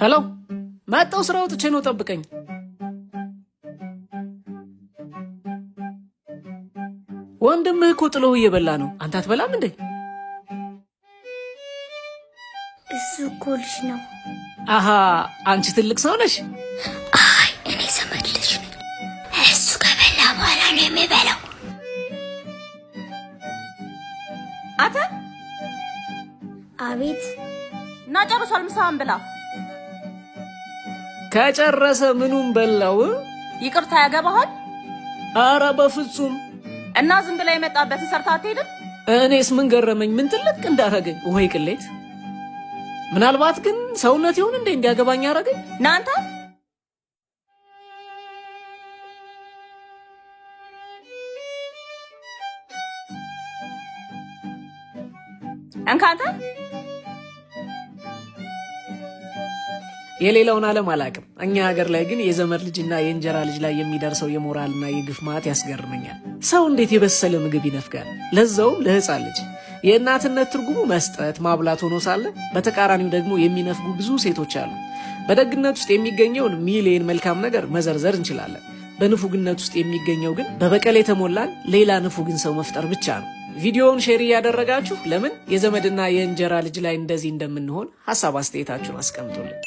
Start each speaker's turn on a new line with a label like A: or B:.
A: Hello፣ መጣው። ስራ ወጥቼ ነው፣ ጠብቀኝ። ወንድምህ እኮ ጥሎህ እየበላ ነው። አንተ አትበላም እንዴ?
B: እሱ እኮ ልጅ ነው።
A: አሃ፣ አንቺ ትልቅ ሰው ነሽ።
B: አይ፣ እኔ ዘመድ ልጅ ነኝ። እሱ ከበላ በኋላ ነው የሚበላው።
C: አተ።
B: አቤት።
C: እና ጨርሷል። ምሳህን ብላ።
A: ከጨረሰ ምኑን በላው?
C: ይቅርታ ያገባሃል?
A: አረ በፍጹም።
C: እና ዝም ብላ የመጣበትን ሰርታ አትሄድም?
A: እኔስ ምን ገረመኝ? ምን ትልቅ እንዳረገኝ ወይ ቅሌት። ምናልባት ግን ሰውነት ይሁን እንዴ እንዲያገባኝ ያረገኝ?
C: ናንተ። እንካ አንተ።
A: የሌላውን ዓለም አላቅም። እኛ ሀገር ላይ ግን የዘመድ ልጅና የእንጀራ ልጅ ላይ የሚደርሰው የሞራልና የግፍ ማት ያስገርመኛል። ሰው እንዴት የበሰለ ምግብ ይነፍጋል? ለዛውም ለሕፃን ልጅ። የእናትነት ትርጉሙ መስጠት ማብላት ሆኖ ሳለ በተቃራኒው ደግሞ የሚነፍጉ ብዙ ሴቶች አሉ። በደግነት ውስጥ የሚገኘውን ሚሊየን መልካም ነገር መዘርዘር እንችላለን። በንፉግነት ውስጥ የሚገኘው ግን በበቀል የተሞላን ሌላ ንፉግን ሰው መፍጠር ብቻ ነው። ቪዲዮውን share እያደረጋችሁ ለምን የዘመድና የእንጀራ ልጅ ላይ እንደዚህ እንደምንሆን ሀሳብ አስተያየታችሁን አስቀምጡልን።